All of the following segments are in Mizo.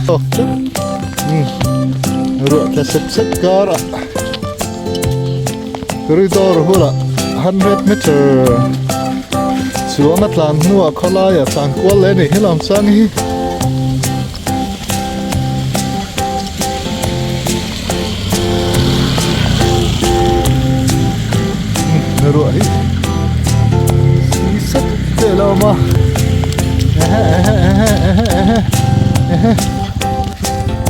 Tawk tlat. Umm ruah tla sep sep karah corridor bulah hundred meter chuang a tlan hnuah khawlaiah tlan kual leh a ni helam chang hi. Ruah hi si sat vel a awm a ehe ehe ehe ehe ehe ehe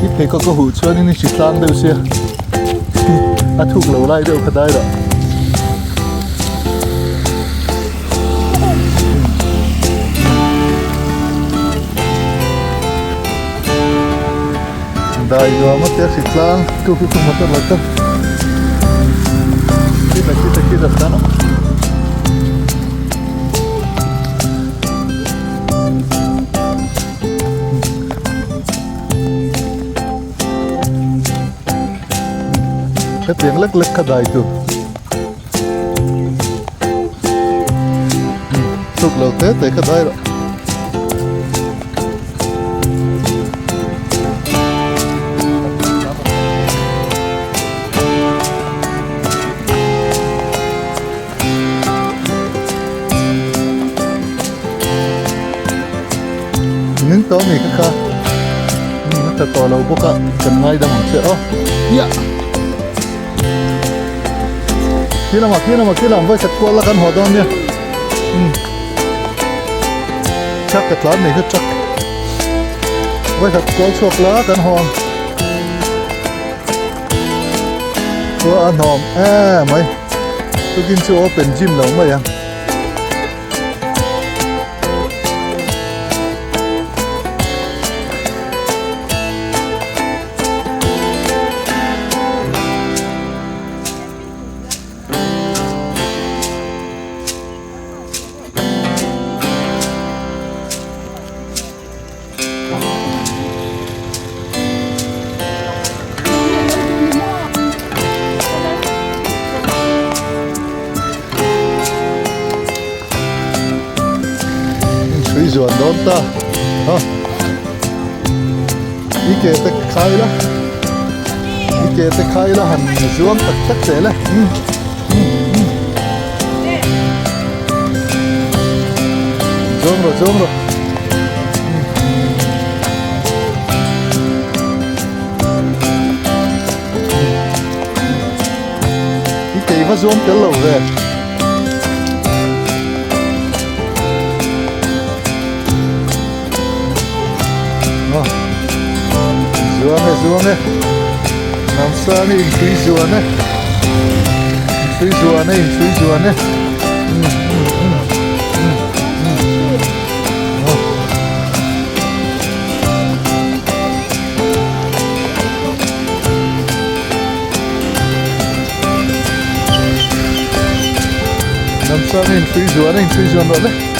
i pheikhawk a huh chuanin i hri tlang deuh sia a thuk lo lai deuh kha dai rawh. Dai nuam a tia hri tlang tu khi khu motor lo kal kita kita kita tana hetiang lek lek kha dai tu Thuk lo te te kha dai rawh. Ning tawh mi kha kha a tha tawh lo bawk a kan ngaidam ang che aw. Khi lamah khi lamah khi lam vawikhat kual la kan haw dawn nia umm truck ka tlan mai kha truck vawikhat kual chhuak la kan haw ang khua a hnawm em mai tukin chu open gym lo mai ang. Hrui zuan dawn ta ha. I ke te khai la i ke te khai la han zuam tak tak teh le zuam rawh zuam rawh i ke va zuam tel lo ve. Zuang e zuang e Nam sang e inchhui zuan e inchhui zuan e inchhui zuan e Nam sang e inchhui zuan e inchhui zuan rawh le.